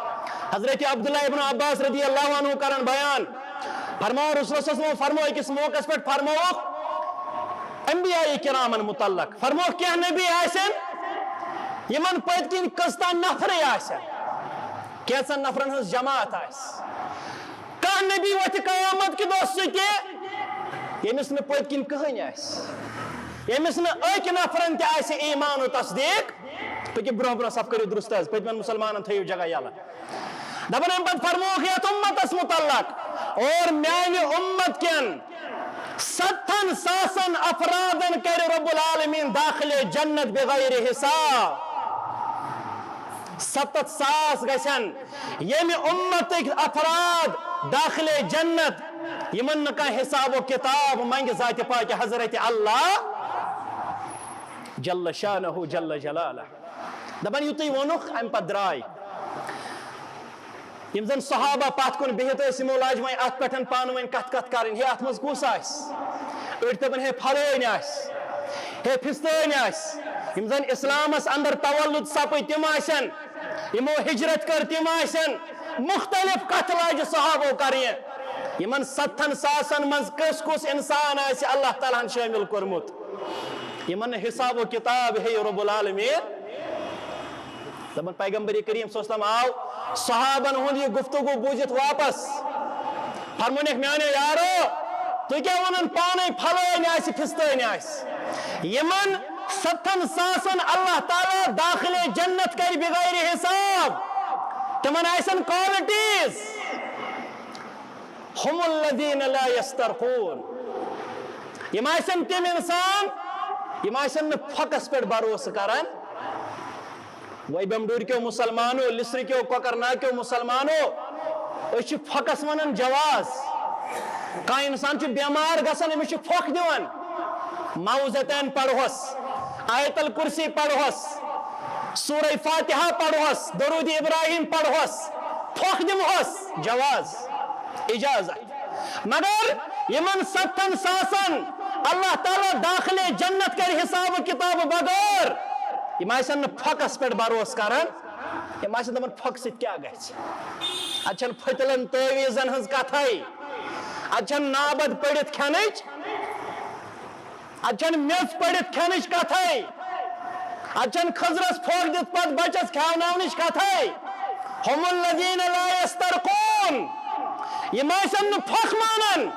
حضرت عبداللہ ابن عباس رضی اللہ عنہ کرن بیان، فرماوان رسول صلی اللہ علیہ وسلم فرمو أکِس موقعس پٮ۪ٹھ فرمووُکھ انبیاء کرامن متعلق، فرمووُکھ کینٛہہ نبی آسن یِمن پٔتۍ کِنۍ کٔژتام نفرٕے آسن، کینٛژن نفرن ہٕنٛز جماعت آسہِ۔ کانٛہہ نبی وۄتھِ قیامت کہِ دۄہ سُہ تہِ، ییٚمِس نہٕ پٔتۍ کِنۍ کٕہٕنۍ آسہِ، ییٚمِس نہٕ أکۍ نفرن تہِ آسہِ ایمان و تصدیق۔ پٔکِو برونٛہہ برونٛہہ، صف کٔرِو درست حظ، پٔتمٮ۪ن مُسلمانن تھٲیِو جگہ یَلہٕ۔ دَپان اَمہِ پتہٕ فرمووُکھ یَتھ اُمتس مُتعلق، اور میانہِ اُمت کٮ۪ن ستتھن ساسن افرادن کرِ رب العالمین داخل جنت بغیر حساب۔ ستتھ ساس گژھن ییٚمہِ اُمتٕکۍ افراد داخل جنت، یِمن نہٕ کانٛہہ حساب و کتاب منگہِ ذاتِ پاک حضرت اللہ جل شانہ جل جلالہ۔ دپان یُتُے ووٚنُکھ، امہِ پتہٕ درٛاے۔ یِم زن صحابہ پتھ کُن بِہِتھ ٲسۍ، یِمو لاج وۄنۍ اتھ پٮ۪ٹھ پانہٕ ؤنۍ کتھ کتھ کرٕنۍ، ہے، اتھ منٛز کُس آسہِ؟ أڑۍ دپان، ہے، پھلٲنۍ آسہِ، ہے، پھستٲنۍ آسہِ۔ یِم زن اسلامس اندر تولد سپٕدۍ، تِم آسن، یِمو ہجرت کٔر، تِم آسن۔ مختلف کتھٕ لاجہِ صحابو کرنہِ۔ یِمن ستتھن ساسن منٛز کُس کُس انسان آسہِ اللہ تعالیٰ ہن شٲمِل کوٚرمُت، یِمن نہٕ حساب و کتاب ہے رب العالمین۔ دپان پیغمبر کریم صلی اللہ علیہ وسلم آو صحابن ہُنٛد یہِ گفتگو بوٗزِتھ واپس۔ فرمونکھ، میانیو یارو، تُہۍ کیٛاہ ونان پانے پھلٲنۍ آسہِ، پھستٲنۍ آسہِ؟ یِمن ستتھن ساسن اللہ تعالیٰ داخل جنت کرِ بغیر حساب۔ تِمن آسن qualities۔ هم الذين لا يسترقون۔ یِم آسن تِم انسان، یِم آسن نہٕ پھۄکس پٮ۪ٹھ بھروسہٕ کران۔ ویبم ڈوٗرۍ کیو مُسلمانو، لِسرٕ کیو، کۄکرناگ کیو مُسلمانو، أسۍ چھِ پھۄکس ونان جواز۔ کانٛہہ انسان چھُ بٮ۪مار گژھان، أمِس چھِ پھۄکھ دِوان۔ معوذتین پرہوس، آیت الکرسی پرہوس، سورہ فاتحہ پرہوس، درود ابراہیم پرہوس، پھۄکھ دِمہوس، جواز، اجازت۔ مگر یِمن ستتھن ساسن اللہ تعالیٰ داخل جنت کرِ حساب و کتاب بغٲر، یِم آسن نہٕ پھۄکس پٮ۪ٹھ بھروسہٕ کران، یِم آسن دپان، پھۄکہٕ سۭتۍ کیٛاہ گژھِ؟ اتہِ چھنہٕ پھٔتلن تعویذن ہٕنٛز کتھے، اتہِ چھنہٕ نابد پٔرِتھ کھٮ۪نٕچ، اتہِ چھنہٕ میٚژ پٔرِتھ کھٮ۪نٕچ کتھے، اتہِ چھنہٕ خٔزرس پھۄکھ دِتھ پتہٕ بچس کھیاوناونٕچ کتھے۔ هم الذين لا يسترقون۔ یِم آسن نہٕ پھۄکھ مانان۔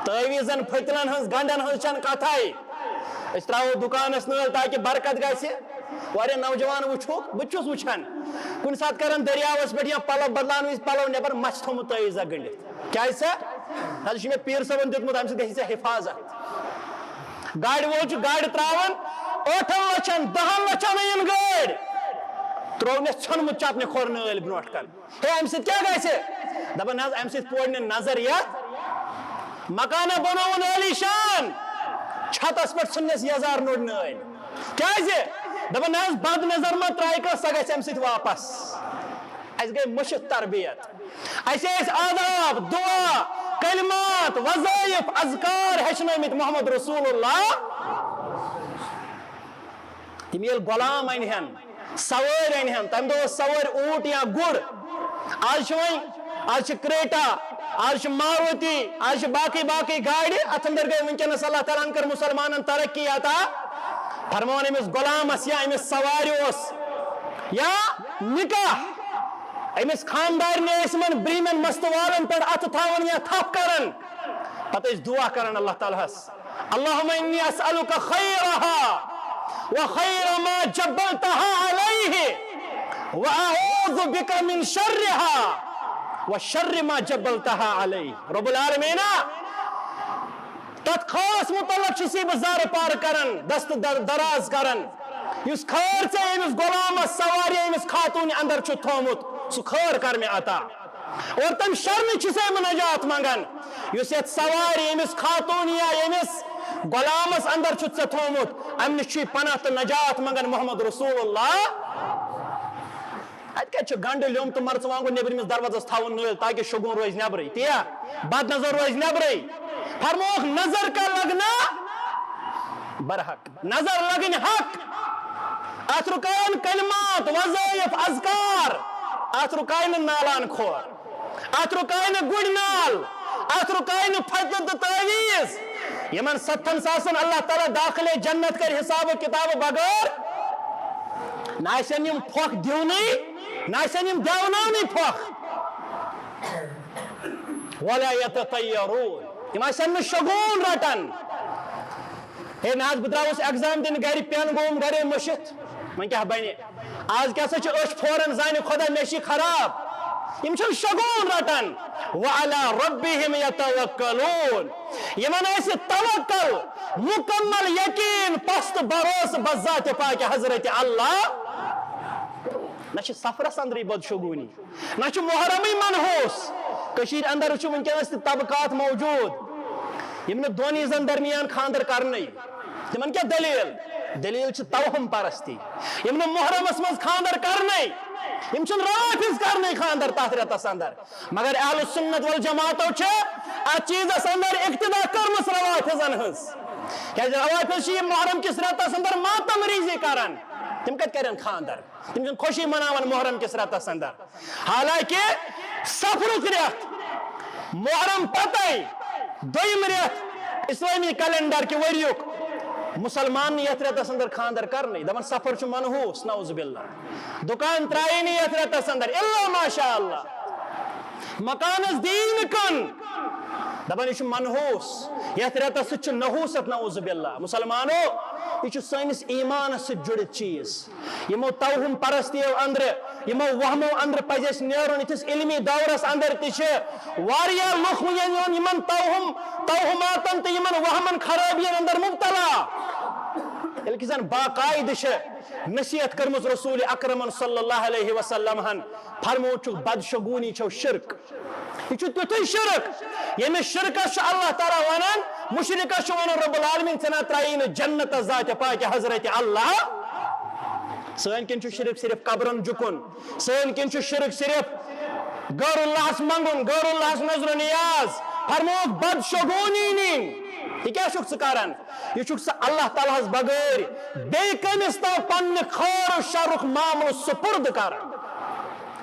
تعویذن، پھٔتلن ہٕنٛز، گنڈن ہٕنٛز چھنہٕ کتھے۔ أسۍ تراوو دُکانس نٲلۍ تاکہِ برکت گژھِ۔ واریاہ نوجوان وٕچھوکھ، بہٕ تہِ چھُس وٕچھان۔ کُنہِ ساتہٕ کران دٔریاوس پٮ۪ٹھ یا پلو بدلاونہٕ وِزِ پلو نٮ۪بر، مَس چھُ تھوٚمُت تعویذہ گٔنڈِتھ۔ کیٛازِ سا؟ نہ حظ، یہِ چھُ مےٚ پیٖر صٲبن دیُتمُت، اَمہِ سۭتۍ گژھِ ژےٚ حفاظت۔ گاڑِ وول چھُ گاڑِ تراوان، ٲٹھن لچھن، دہن لچھن أنِن گٲڑۍ، ترٛوونَس ژھیوٚنمُت چپنہِ کھۄر نٲلۍ برونٛٹھ کَنہِ۔ ہے، اَمہِ سۭتۍ کیٛاہ گژھِ؟ دَپان نہ حظ، اَمہِ سۭتۍ پورِ نہٕ نظر یَتھ مکانہ بنووُن عٲلی شان، چھتس پٮ۪ٹھ ژھٕننَس یزار نوٚڑ نٲلۍ۔ کیٛازِ؟ دَپان نہ حظ، بد نظر ما ترٛایہِ کانٛہہ، سۄ گژھِ اَمہِ سۭتۍ واپس۔ اَسہِ گٔے مٔشِتھ تربیت۔ اَسہِ ٲسۍ آداب، دعا، کلمات، وظٲیف، اذکار ہیٚچھنٲومٕتۍ محمد رسول اللہ۔ تِم ییٚلہِ غلام اَنہِ ہن، سوٲرۍ اَنہِ ہن، تَمہِ دۄہ اوس سوٲرۍ اوٗنٹ یا گُر۔ آز چھِ وۄنۍ، آز چھِ کریٹا، آز چھِ ماروتی، آز چھِ باقٕے باقٕے گاڑِ، اتھ اندر گٔے وٕنکیٚنس اللہ تعالیٰ ہن کٔر مسلمانن ترقی عطا۔ فرماوان أمِس غلامس یا أمِس سوارِ اوس یا نکاح، أمِس خاندارنہِ ٲسۍ یِمن برٛہمٮ۪ن مستہٕ والن پٮ۪ٹھ اتھٕ تھاوان یا تھپھ کران، پتہٕ ٲسۍ دعا کران اللہ تعالیٰ ہس، اللہم انی اسألک خیرہا و خیر ما جبلتہا علیہ و اعوذ بک من شرہا و شر ما جبلتہا علیہ۔ رب العالمین، تتھ خاص متعلق چھُس بہٕ زارٕ پار کران، دست در-، دراز کران، یُس خٲر ژےٚ أمِس غلامس سوارِ أمِس خاتوٗنہِ اندر چھُ تھومُت، سُہ خٲر کر مےٚ عطا۔ اور تمہِ شرٕ نِش چھُسے بہٕ نجات منگان، یُس یتھ سوارِ أمِس خاتوٗنہِ یا أمِس غلامس اندر چھُتھ ژےٚ تھومُت، امہِ نِش چھُے پناہ تہٕ نجات منگان محمد رسول اللہ۔ اتہِ کتہِ چھُ گنڈٕ لیوٚمب تہٕ مرژٕوانٛگُن نیبرِمِس دروازس تھاوُن نٲلۍ تاکہِ شگوٗن روزِ نیبرٕے، تیا بد نظر روزِ نیبرٕے؟ فرمووُکھ، نظر کا لگنا برحق، نظر لگنۍ حق۔ اتھ رُکاون کلمات، وظائف، اذکار، اتھ رُکاے نہٕ نالان کھور، اتھ رُکاے نہٕ گُرۍ نال، اتھ رُکاے نہٕ فتنہٕ تہٕ تعویذ۔ یِمن ستن ساسن اللہ تعالیٰ داخلے جنت کرِ حساب و کتاب بغٲر، نہ آسن یِم پھۄکھ دِونٕے، نہ آسن یِم دیوناونٕے پھۄکھ۔ ولا یتطیرون، یِم آسن نہٕ شگوٗن رٹان۔ ہے نہ حظ، بہٕ درٛاوُس ایگزام دِنہٕ گرِ، پٮ۪ن گوٚوُم گرے مٔشِتھ، وۄنۍ کیٛاہ بنہِ؟ آز کیٛاہ سا چھِ أچھ پھوران، زانہِ خۄدا مےٚ چھِ خراب۔ یِم چھِنہٕ شگوٗن رٹان۔ وعلی ربہم یتوکلون، یِمن آسہِ توکل مکمل، یقین، پست بھروسہٕ بذات پاک حضرت اللہ۔ نہ چھِ سفرس اندرٕے بدشگوٗنی، نہ چھُ محرمٕے منحوس۔ کٔشیٖرِ اندر چھُ وٕنکیٚنس تہِ طبقات موجود، یِم نہٕ دۄن عیٖزن درمیان خانٛدر کرنٕے۔ تِمن کیٛاہ دٔلیٖل؟ دٔلیٖل چھِ توہم پرستی۔ یِم نہٕ محرمس منٛز خانٛدر کرنٕے، یِم چھِنہٕ روافض کرنٕے خانٛدر تتھ رٮ۪تس اندر۔ مگر اہل سنت والجماعتو چھِ اتھ چیٖزس اندر اقتدا کٔرمٕژ روافضن ہٕنٛز۔ کیٛازِ روافض چھِ یہِ محرم کِس رٮ۪تس اندر ماتم ریزی کران۔ تِم کتہِ کرن خانٛدر؟ تِم چھِنہٕ خوشی مناوان محرم کِس رٮ۪تس اندر۔ حالانکہ صفرُک رٮ۪تھ، محرم پتے دوٚیِم رٮ۪تھ اسلٲمی کیلنڈر کہِ ؤریُک، مُسلمان نہٕ یتھ رٮ۪تس اندر خانٛدر کرنٕے، دپان صفر چھُ منحوس، نعوذ باللہ۔ دُکان ترٛایہِ نہٕ یتھ رٮ۪تس اندر، الا ماشاء اللہ۔ مکانس دیٖن کٕن، دپان یہِ چھُ منحوس، یتھ رٮ۪تس سۭتۍ چھُ نحوست، نعوذ باللہ۔ مسلمانو، یہِ چھُ سٲنِس ایمانس سۭتۍ جُڑِتھ چیٖز۔ یِمو توہم پرستیو اندرٕ، یِمو وہمو اندرٕ پزِ اسہِ نیرُن۔ یِتھِس علمی دورس اندر تہِ چھِ واریاہ لُکھ وٕنکیٚن یِوان یِمن توہم، توہماتن تہٕ یِمن وہمن خرٲبین اندر مبتلا۔ ییٚلہِ کہِ زن باقاعدٕ چھِ نصیحت کٔرمٕژ رسول اکرمن صلی اللہ علیہ وسلم ہن، فرموو چھُکھ، بدشگوٗنی چھو شرک۔ یہِ چھُ تیُتھُے شرک، ییٚمِس شرکس چھُ اللہ تعالیٰ ونان، مشرکس چھُ ونان رب العالمین، ژےٚ نہ ترٛایی نہٕ جنتس ذاتِ پاکِ حضرت اللہ۔ سٲنۍ کِنۍ چھُ شرک صرف قبرن جُکُن، سٲنۍ کِنۍ چھُ شرک صرف غیر اللہس منگُن، غیر اللہس نظر و نیاز۔ فرمووُکھ بدشگوٗنی نِنۍ۔ یہِ کیٛاہ چھُکھ ژٕ کران؟ یہِ چھُکھ ژٕ اللہ تعالیٰ ہس بغٲر بیٚیہِ کٔمِس تام پننہِ خٲر و شرُک معاملہٕ سپرد کران۔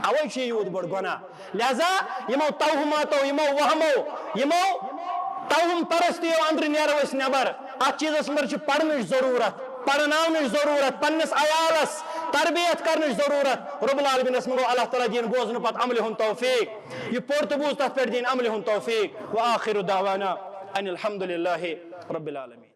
اوے چھُ یہِ یوٗت بوٚڑ گۄناہ۔ لہذا یِمو توہماتو، یِمو وہمو، یِمو توہم پرستیو اندرٕ نیرو أسۍ نٮ۪بر۔ اتھ چیٖزس منٛز چھِ پرنٕچ ضروٗرت، پرناونٕچ ضروٗرت، پننِس عیالس تربیت کرنٕچ ضروٗرت۔ رب العالمینس منٛگو اللہ تعالیٰ دِیِن بوزنہٕ پتہٕ عملہِ ہُنٛد توفیق، یہِ پوٚر تہٕ بوٗز تتھ پٮ۪ٹھ دِیِن عملہِ ہُنٛد توفیق۔ وآخر دعوانا ان الحمد للہ رب العالمین۔